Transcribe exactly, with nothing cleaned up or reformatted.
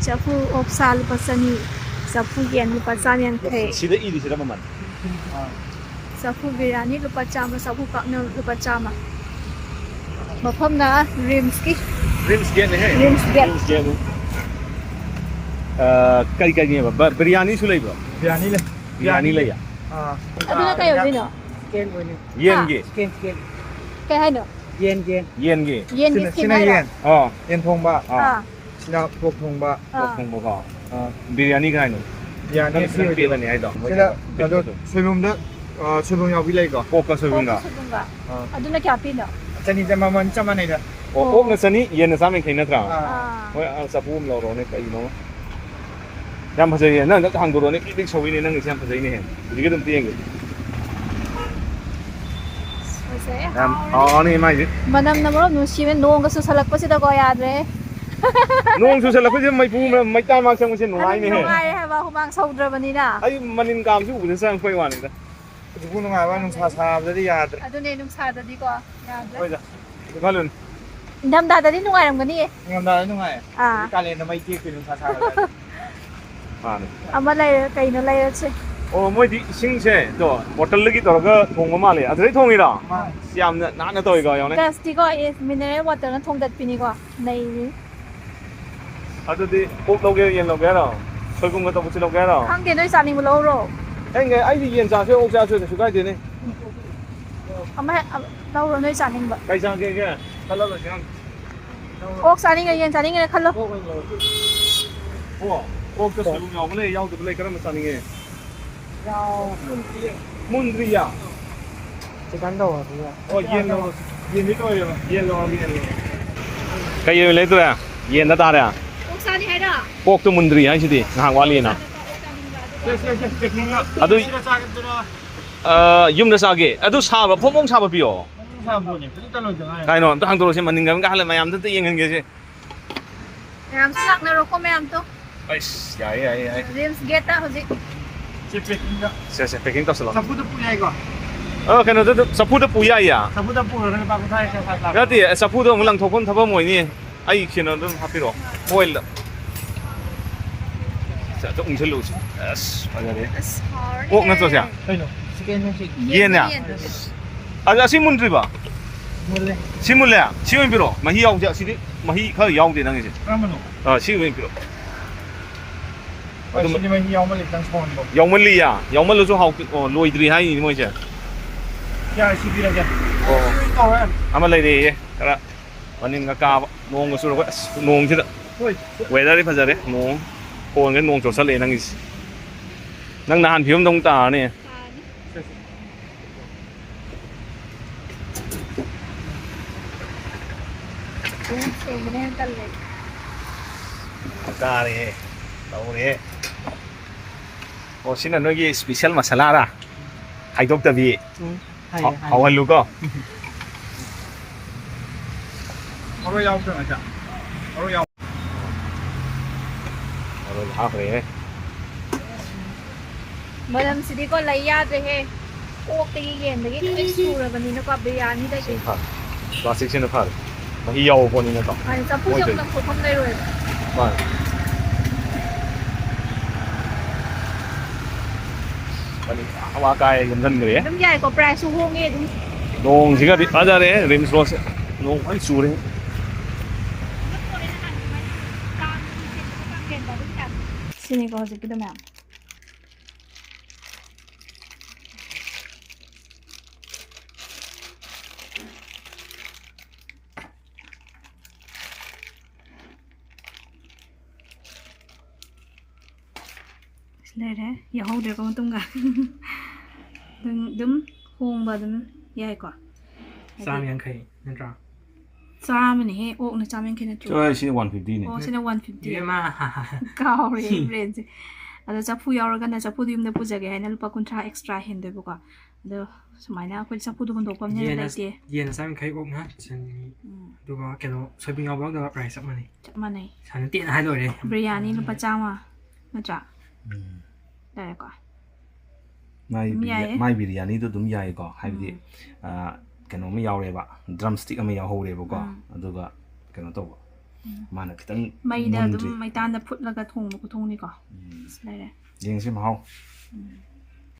ꯆꯐꯨ ꯑꯣꯛꯁꯥ ꯂꯨꯄꯥ ꯆꯅꯤ, ꯆꯐꯨ ꯌꯦꯟ ꯂꯨꯄꯥ ꯆꯥꯝ ꯌꯥꯡꯈꯩ꯫ ꯁꯤꯗ ꯏꯔꯤꯁꯤꯔ ꯃꯃꯜ? ꯆꯐꯨ ꯕꯤꯔꯌꯥꯅꯤ ꯂꯨꯄꯥ ꯆꯥꯝꯃ, ꯆꯐꯨ ꯄꯥꯛꯅꯝ ꯂꯨꯄꯥ ꯆꯥꯝꯃ꯫ ꯃꯐꯝꯅ ꯔꯤꯝꯁꯀꯤ꯫ ꯔꯤꯝꯁ ꯒꯦꯠꯅꯦꯍꯦ꯫ ꯔꯤꯝꯁ ꯒꯦꯠ꯫ ꯔꯤꯝꯁ ꯒꯦꯠꯅꯤ꯫ ꯑ, ꯀꯔꯤ ꯀꯔꯤꯅꯦꯕ? ꯕ-, ꯕꯤꯔꯌꯥꯅꯤꯁꯨ ꯂꯩꯕ꯭ꯔꯣ? ꯕꯤꯔꯌꯥꯅꯤ ꯂꯩ꯫ ꯕꯤꯔꯌꯥꯅꯤ ꯂꯩꯌꯦ? ꯑꯥ꯫ ꯑꯗꯨꯅ ꯀꯩ ꯑꯣꯏꯗꯣꯏꯅꯣ? ꯆꯤꯀꯦꯟ ꯑꯣꯏꯅꯤ꯫ ꯌꯦꯟꯒꯤ? Chicken, chicken. ꯀꯩ ꯍꯥꯏꯅꯣ? ꯌꯦꯟ, ꯌꯦꯟ꯫ ꯌꯦꯟꯒꯤ? ꯌꯦꯟꯒꯤ ꯁꯤꯅ, skin ꯁꯤꯅ ꯍꯥꯏꯔꯣ? ꯌꯦꯟ꯫ ꯑꯥ꯫ ꯌꯦꯟ ꯊꯣꯡꯕ꯫ ꯑꯥ꯫ ꯑꯥ꯫ ꯁꯤꯅ ꯄꯣꯛ ꯊꯣꯡꯕ꯫ ꯑꯥ꯫ ꯄꯣꯛ ꯊꯣꯡꯕꯀꯣ꯫ ꯑꯥ꯫ ꯕꯤꯔꯌꯥꯅꯤ ꯀꯥꯏꯅꯣ? ꯕꯤꯔꯌꯥꯅꯤ ꯅꯪ ꯁꯤ ꯁꯤꯅ ꯑꯣꯏꯗꯣꯏꯕ꯫ ꯄꯦꯜꯂꯅꯤ ꯍꯥꯏꯗꯣ? ꯁꯤꯗ ꯀꯩꯅꯣ, ꯁꯣꯏꯕꯨꯝꯗ, ꯑꯥ, ꯁꯣꯏꯕꯨꯝ ꯌꯥꯎꯕꯤ ꯂꯩꯀꯣ? ꯄꯣꯛꯀ ꯁꯣꯏꯕꯨꯝꯒ꯫ ꯄꯣꯛꯀ ꯁꯣꯏꯕꯨꯝꯒ꯫ ꯑꯥ꯫ ꯑꯗꯨꯅ ꯀꯌꯥ ꯄꯤꯅꯣ? ꯆꯅꯤꯗ ꯃꯃꯜ ꯆꯞ ꯃꯥꯟꯅꯩꯗ꯫ ꯑꯣ, ꯑꯣ꯫ ꯑꯣꯛꯅ ꯆꯅꯤ, ꯌꯦꯟꯅ ꯆꯥꯝ ꯌꯥꯡꯈꯩ ꯅꯠꯇ꯭ꯔꯥ? ꯑꯥ꯫ ꯑꯥ꯫ ꯍꯣꯏ, ꯑꯥ, ꯆꯐꯨ ꯑꯃ ꯂꯧꯔꯣꯅꯦ, ꯀꯩꯅꯣ? ꯌꯥꯝ ꯐꯖꯩꯌꯦ꯫ ꯅꯪ ꯑꯝꯇ ꯍꯥꯡꯗꯣꯔꯛꯑꯣꯅꯦ, ꯄꯤꯛ ꯄꯤꯛ ꯁꯧꯏꯅꯦ ꯅꯪꯒꯤꯁꯦ, ꯌꯥꯝ ꯐꯖꯩꯅꯦꯍꯦ꯫ ꯍꯧꯖꯤꯛꯀꯤꯗꯣ ꯑꯝꯇ ꯌꯦꯡꯒꯦ꯫ ꯐꯖꯩꯌꯦ, ꯌꯥꯝ ꯍꯥꯎꯔꯅꯤ꯫ ꯍꯥꯎꯔꯅꯤ ꯃꯥꯏꯁꯦ꯫ ꯃꯅꯝꯅ ꯃꯔꯣꯝ ꯅꯨꯡꯁꯤꯕ, ꯅꯣꯡꯒ ꯆꯨꯁꯜꯂꯛꯄꯁꯤꯗꯀꯣ, ꯌꯥꯗ꯭ꯔꯦ꯫ ꯅꯣꯡ ꯆꯨꯁꯜꯂꯛꯄꯁꯤꯗ ꯃꯩꯐꯨ ꯃꯩꯇꯥꯟ ꯃꯥꯛ ꯆꯪꯕꯁꯦ ꯑꯗꯨꯝ ꯅꯨꯡꯉꯥꯏꯅꯦꯍꯦ꯫ ꯅꯨꯡꯉꯥꯏꯌꯦ ꯍꯥꯏꯕ, ꯍꯨꯃꯥꯡ ꯁꯧꯗ꯭ꯔꯕꯅꯤꯅ꯫ ꯑꯩ ꯃꯅꯤꯟ ꯀꯥꯕꯁꯤ ꯎꯕꯗ ꯆꯪꯉꯛꯄꯩ ꯋꯥꯅꯤꯗ꯫ ꯍꯧꯖꯤꯛꯄꯨ ꯅꯨꯡꯉꯥꯏꯕ, ꯅꯨꯡꯁꯥ ꯁꯥꯕꯗꯗꯤ ꯌꯥꯗ꯭ꯔꯦ꯫ ꯑꯗꯨꯅꯦ, ꯅꯨꯡꯁꯥꯗꯗꯤꯀꯣ ꯌꯥꯗ꯭ꯔꯦ꯫ ꯍꯣꯏꯗ, ꯑꯗꯨ ꯈꯜꯂꯨꯅꯨ꯫ ꯏꯪꯊꯝꯊꯥꯗꯗꯤ ꯅꯨꯡꯉꯥꯏꯔꯝꯒꯅꯤꯌꯦ꯫ ꯏꯪꯊꯝꯊꯥꯗꯗꯤ ꯅꯨꯡꯉꯥꯏꯌꯦ꯫ ꯑꯥ꯫ ꯍꯧꯖꯤꯛ ꯀꯥꯂꯦꯟꯗ ꯃꯩ ꯇꯦꯛꯇꯣꯏꯅꯦ, ꯅꯨꯡꯁꯥ ꯁꯥꯒꯠꯂꯛꯑꯗꯤ꯫ ꯃꯥꯅꯦ꯫ ꯑꯃ ꯂꯩꯔ-, ꯀꯩꯅꯣ ꯂꯩꯔꯁꯦ꯫ ꯑꯣ, ꯃꯣꯏꯗꯤ ꯏꯁꯤꯡꯁꯦ, ꯇꯣ, ꯕꯣꯇꯜꯗꯒꯤ ꯇꯧꯔꯒ ꯊꯣꯡꯕ ꯃꯥꯜꯂꯦ꯫ ꯑꯗꯨꯗꯩ ꯊꯣꯡꯉꯤꯔꯣ? ꯃꯥꯅꯦ꯫ ꯌꯥꯝꯅ ꯅꯥꯟꯅ ꯇꯧꯋꯤꯀꯣ, ꯌꯦꯡꯉꯨꯅꯦ꯫ ꯒꯁꯇꯤꯀꯣ, ꯑꯦ, mineral waterꯅ ꯊꯣꯡꯗꯠꯄꯤꯅꯤꯀꯣ꯫ ꯅꯩꯔꯤ꯫ ꯑꯗꯨꯗꯤ ꯑꯣꯛ ꯂꯧꯒꯦ, ꯌꯦꯟ ꯂꯧꯒꯦ ꯍꯥꯏꯔꯣ? ꯁꯣꯏꯕꯨꯝꯒ ꯇꯧꯕꯁꯤ ꯂꯧꯒꯦ ꯍꯥꯏꯔꯣ? ꯈꯪꯗꯦ, ꯅꯣꯏ ꯆꯥꯅꯤꯡꯕ ꯂꯧꯔꯣ꯫ ꯑꯩ, ꯑꯩꯗꯤ ꯌꯦꯟ ꯆꯥꯁꯨ ꯑꯣꯛ ꯆꯥꯁꯨ ꯀꯩꯁꯨ ꯀꯥꯏꯗꯦꯅꯦ꯫ ꯑꯃ ꯍꯦꯛ, ꯑ, ꯂꯧꯔꯣ, ꯅꯣꯏ ꯆꯥꯅꯤꯡꯕ꯫ ꯀꯩ ꯆꯥꯒꯦꯒꯦ? ꯈꯜꯂ ꯂꯣꯏꯁꯦ ꯍꯪ꯫ ꯑꯣꯛ ꯆꯥꯅꯤꯡꯉꯦ, ꯌꯦꯟ ꯆꯥꯅꯤꯡꯉꯦ ꯈꯜꯂꯣ꯫ ꯑꯣꯛ ꯑꯣꯏꯅ ꯂꯧꯔꯁꯤ꯫ ꯑꯣ, ꯑꯣꯛꯇ ꯁꯣꯏꯕꯨꯝ ꯌꯥꯎꯕ ꯂꯩ, ꯌꯥꯎꯗꯕ ꯂꯩ, ꯀꯔꯝꯕ ꯆꯥꯅꯤꯡꯉꯦ? ꯌꯥꯎ-, ꯃꯨꯟꯗ꯭ꯔꯤꯌꯦ꯫ ꯆꯤꯀꯟ ꯇꯧꯔꯁꯤ꯫ ꯑꯣ, ꯌꯦꯟ ꯂꯧꯔꯁꯤ꯫ ꯌꯦꯟꯗꯤ ꯇꯧꯔꯦꯕ꯫ ꯌꯦꯟ ꯂꯧꯔꯒꯦ, ꯌꯦꯟ ꯂꯧꯔꯒꯦ꯫ ꯀꯩ ꯑꯣꯏꯅ ꯂꯩꯗꯣꯔꯦ? ꯌꯦꯟꯗ ꯇꯥꯔꯦ꯫ ꯑꯣꯛ ꯆꯥꯅꯤ ꯍꯥꯏꯔꯣ? ꯑꯣꯛꯇꯣ ꯃꯨꯟꯗ꯭ꯔꯤ ꯍꯥꯏꯁꯤꯗꯤ, ꯉꯥꯏꯍꯥꯛ ꯋꯥꯠꯂꯤꯅ꯫ ꯁꯦ, ꯁꯦ, ꯁꯦ, ꯄꯦꯛꯀꯤꯡꯒ꯫ ꯑꯗꯨ, ꯁꯤꯗ ꯆꯥꯒꯗ꯭ꯔꯣ? ꯑ, ꯌꯨꯝꯗ ꯆꯥꯒꯦ꯫ ꯑꯗꯨ ꯁꯥꯕ, ꯐꯣꯡ ꯐꯣꯡ ꯁꯥꯕ ꯄꯤꯌꯣ꯫ ꯐꯣꯡ ꯐꯣꯡ ꯁꯥꯕꯗꯨꯅꯦ, ꯐꯖꯅ ꯇꯧꯔꯣꯏꯗ ꯉꯥꯏ꯫ ꯀꯩꯅꯣ, ꯑꯝꯇ ꯍꯥꯡꯗꯣꯔꯛꯑꯣꯁꯦ, ꯃꯅꯤꯡꯗ ꯑꯃꯨꯛ ꯍꯜꯂ ꯃꯌꯥꯝꯗ ꯑꯝꯇ ꯌꯦꯡꯍꯟꯒꯦꯁꯦ꯫ ꯃꯌꯥꯝꯁꯨ ꯂꯥꯛꯅꯔꯣꯀꯣ, ꯃꯌꯥꯝꯗꯣ꯫ ꯑꯩꯁ, ꯌꯥꯏꯌꯦ, ꯌꯥꯏꯌꯦ, ꯌꯥꯏꯌꯦ꯫ ꯔꯤꯝꯁ ꯒꯦꯠꯇ ꯍꯧꯖꯤꯛ꯫ ꯁꯤ ꯄꯦꯛꯀꯤꯡꯒ꯫ ꯁꯦ, ꯁꯦ, ꯄꯦꯛꯀꯤꯡ ꯇꯧꯁꯜꯂꯣ꯫ ꯆꯐꯨꯗ ꯄꯨ ꯌꯥꯏꯀꯣ? ꯑ, ꯀꯩꯅꯣꯗ ꯑꯗꯨꯝ, ꯆꯐꯨꯗ ꯄꯨ ꯌꯥꯏꯌꯦ? ꯆꯐꯨꯗ ꯄꯨꯔꯒ ꯂꯨꯄꯥ ꯀꯨꯟꯊ꯭ꯔꯥ ꯍꯦꯛꯇ ꯁꯥ ꯂꯥꯛꯄ꯫ ꯅꯠꯇꯦ, ꯆꯐꯨꯗꯣ ꯑꯃꯨꯛ ꯂꯪꯊꯣꯛꯐꯝ ꯊꯕꯛ ꯑꯃ ꯑꯣꯏꯅꯤ꯫ ꯑꯩ ꯀꯩꯅꯣ ꯑꯗꯨꯝ ꯍꯥꯞꯄꯤꯔꯛꯑꯣ, foilꯗ꯫ ꯑꯗꯨ ꯎꯪꯁꯜꯂꯨꯁꯤ꯫ ꯑꯁ, ꯐꯖꯔꯦ꯫ ꯑꯁ, ꯍꯥꯎꯔꯅꯤ꯫ ꯑꯣꯛ ꯅꯠꯇ꯭ꯔꯣ ꯁꯦ? ꯀꯩꯅꯣ? ꯆꯤꯀꯟ ꯅꯠꯇꯦ꯫ ꯌꯦꯟꯅꯦ? ꯌꯦꯟ꯫ ꯑꯗ ꯑꯁꯤ ꯃꯨꯟꯗ꯭ꯔꯤꯕ? ꯃꯨꯜꯂꯦ꯫ ꯁꯤ ꯃꯨꯜꯂꯦ? ꯁꯤ ꯑꯣꯏꯅ ꯄꯤꯔꯛꯑꯣ꯫ ꯃꯍꯤ ꯌꯥꯎꯁꯦ꯫ ꯑꯁꯤꯗꯤ ꯃꯍꯤ ꯈꯔ ꯌꯥꯎꯗꯦ ꯅꯪꯒꯤꯁꯦ꯫ ꯀꯔꯝꯕꯅꯣ? ꯑꯥ, ꯁꯤ ꯑꯣꯏꯅ ꯄꯤꯔꯛꯑꯣ꯫ ꯍꯣꯏ, ꯑꯗꯨꯝ ꯁꯤꯗꯤ ꯃꯍꯤ ꯌꯥꯎꯃꯜꯂꯦ, ꯈꯤꯇꯪ ꯁꯧꯍꯟꯕ꯫ ꯌꯥꯎꯃꯜꯂꯤꯌꯥ? ꯌꯥꯎꯃꯜꯂꯁꯨ ꯍꯥꯎꯇꯦ꯫ ꯑꯣ, ꯂꯣꯏꯗ꯭ꯔꯤ ꯍꯥꯏꯅꯤ ꯃꯣꯏꯁꯦ꯫ ꯌꯥꯔꯦ, ꯁꯤ ꯄꯤꯔꯒꯦ꯫ ꯑꯣ꯫ ꯁꯤ ꯑꯣꯏꯅ ꯇꯧꯔꯦ꯫ ꯑꯃ ꯂꯩꯔꯦꯌꯦ꯫ ꯈꯔ ꯃꯅꯤꯟꯒ ꯀꯥꯕ꯫ ꯅꯣꯡꯒ ꯆꯨꯔꯛꯄ꯫ ꯑꯁ, ꯅꯣꯡꯁꯤꯗ꯫ ꯍꯣꯏ꯫ Weatherꯗꯤ ꯐꯖꯔꯦ꯫ ꯅꯣꯡ꯫ ꯐꯣꯟꯒ ꯅꯣꯡ ꯆꯣꯠꯁꯜꯂꯛꯑꯦ ꯅꯪꯒꯤꯁꯦ꯫ ꯅꯪ ꯅꯍꯥꯟ ꯐꯤꯕꯝꯗ ꯑꯃꯨꯛ ꯇꯥꯔꯅꯤ꯫ ꯁꯦꯡꯕꯅ ꯍꯦꯟꯅ ꯇꯜꯂꯦ꯫ ꯀꯥꯔꯦꯍꯦ꯫ ꯇꯧꯔꯦꯍꯦ꯫ ꯑꯣ, ꯁꯤꯅ ꯅꯣꯏꯒꯤ special ꯃꯁꯥꯂꯥꯔꯥ? ꯈꯥꯏꯗꯣꯛꯇꯕꯤ꯫ ꯎꯝ, ꯍꯥꯎ-, ꯍꯥꯎꯍꯜꯂꯨꯀꯣ꯫ ꯃꯔꯣꯏ ꯌꯥꯎꯗ꯭ꯔꯣ, ꯉꯁꯥꯏ? ꯃꯔꯣꯏ ꯌꯥꯎ- ꯃꯔꯣꯏ ꯍꯥꯞꯈ꯭ꯔꯦꯍꯦ꯫ ꯃꯅꯝꯁꯤꯗꯤꯀꯣ ꯂꯩ ꯌꯥꯗ꯭ꯔꯦꯍꯦ꯫ ꯑꯣꯛꯇꯒꯤ ꯌꯦꯟꯗꯒꯤ ꯂꯣꯏ ꯁꯨꯔꯕꯅꯤꯅꯀꯣ ꯕꯤꯔꯌꯥꯅꯤꯗꯒꯤ꯫ ꯁꯤꯅ ꯐꯔꯦ꯫ Plasticꯁꯤꯅ ꯐꯔꯦ꯫ ꯃꯍꯤ ꯌꯥꯎꯕ ꯄꯣꯠꯅꯤꯅꯀꯣ꯫ ꯃꯥꯅꯦ, ꯆꯐꯨꯁꯦ ꯑꯃꯨꯛ ꯂꯪꯊꯣꯛꯐꯝ ꯂꯩꯔꯣꯏꯕ꯫ ꯃꯥꯅꯦ꯫ ꯃꯅꯤꯡ ꯑꯥ ꯋꯥ ꯀꯥꯏ ꯌꯣꯝꯁꯤꯟꯈ꯭ꯔꯦ꯫ ꯑꯗꯨꯝ ꯌꯥꯏꯀꯣ, priceꯁꯨ ꯍꯣꯡꯉꯦ ꯑꯗꯨꯝ꯫ ꯅꯣꯡꯁꯤꯒꯗꯤ ꯐꯖꯔꯦ, ꯔꯤꯝꯁ ꯔꯣꯗꯁꯦ꯫ ꯅꯣꯡ ꯐꯖꯅ ꯆꯨꯔꯦ꯫ ꯁꯤꯅꯤꯀꯣ ꯍꯧꯖꯤꯛꯀꯤꯗꯣ ꯃꯌꯥꯝ꯫ ꯂꯩꯔꯦ, ꯌꯥꯎꯍꯧꯗ꯭ꯔꯦꯀꯣ ꯃꯇꯨꯡꯒ꯫ ꯑꯗꯨꯝ, ꯑꯗꯨꯝ ꯍꯣꯡꯕ ꯑꯗꯨꯝ ꯌꯥꯏꯀꯣ꯫ ꯍꯥꯏꯗꯤ ꯆꯥꯝ ꯌꯥꯡꯈꯩ ꯅꯠꯇ꯭ꯔꯥ? ꯆꯥꯝꯃꯅꯦꯍꯦ, ꯑꯣꯛꯅ ꯆꯥꯝ ꯌꯥꯡꯈꯩ ꯅꯠꯇ꯭ꯔꯣ? ꯆꯣꯏ, ꯁꯤꯅ one fiftyꯅꯦ꯫ ꯑꯣ, ꯁꯤꯅ one fifty꯫ ꯏꯕꯦꯝꯃ꯫ ꯀꯥꯎꯔꯦ ꯑꯩ brainꯁꯦ꯫ ꯑꯗꯣ ꯆꯐꯨ ꯌꯥꯎꯔꯒꯅ ꯆꯐꯨꯗꯣ ꯌꯨꯝꯗ ꯄꯨꯖꯒꯦ ꯍꯥꯏꯅ ꯂꯨꯄꯥ ꯀꯨꯟꯊ꯭ꯔꯥ extra ꯍꯦꯟꯗꯣꯏꯕꯀꯣ꯫ ꯑꯗꯣ ꯁꯨꯃꯥꯏꯅ ꯑꯩꯈꯣꯏ ꯆꯐꯨꯗꯣ ꯍꯨꯟꯗꯣꯛꯐꯝꯅꯦꯅ ꯌꯦꯟꯅ ꯂꯩꯇꯦ꯫ ꯌꯦꯟꯅ ꯆꯥꯝ ꯌꯥꯡꯈꯩ, ꯑꯣꯛꯅ ꯆꯅꯤ꯫ ꯎꯝ꯫ ꯑꯗꯨꯒ ꯀꯩꯅꯣ, soybean ꯌꯥꯎꯕ ꯌꯥꯎꯗꯕ price ꯆꯞ ꯃꯥꯟꯅꯩ꯫ ꯆꯞ ꯃꯥꯟꯅꯩ꯫ ꯁꯥꯟꯅ ꯇꯦꯟꯅ ꯍꯥꯏꯗꯣꯏꯔꯦ꯫ ꯕꯤꯔꯌꯥꯅꯤ ꯂꯨꯄꯥ ꯆꯥꯝꯃ ꯅꯠꯇ꯭ꯔꯥ? ꯎꯝ꯫ ꯂꯩꯔꯦꯀꯣ꯫ ꯃꯥꯏ ꯑꯗꯨꯝ ꯕꯤꯔꯌꯥ-, ꯌꯥꯏꯌꯦ꯫ ꯃꯥꯏ ꯕꯤꯔꯌꯥꯅꯤꯗꯣ ꯑꯗꯨꯝ ꯌꯥꯏꯀꯣ, ꯍꯥꯏꯕꯗꯤ, ꯎꯝ꯫ ꯑꯥ, ꯀꯩꯅꯣ ꯑꯃ ꯌꯥꯎꯔꯦꯕ, drumstick ꯑꯃ ꯌꯥꯎꯍꯧꯔꯦꯕꯀꯣ, ꯎꯝ꯫ ꯑꯗꯨꯒ ꯀꯩꯅꯣ ꯇꯧꯕ, ꯃꯥꯅ ꯈꯤꯇꯪ ꯃꯩꯗ ꯃꯨꯟꯗ꯭ꯔꯤ꯫ ꯑꯗꯨꯝ ꯃꯩꯇꯥꯟꯗ ꯐꯨꯠꯂꯒ ꯊꯣꯡꯕ ꯈꯨꯊꯣꯡꯅꯤꯀꯣ꯫ ꯎꯝ꯫ ꯑꯁ, ꯂꯩꯔꯦ꯫ ꯌꯦꯡꯁꯤ ꯃꯍꯥꯎ꯫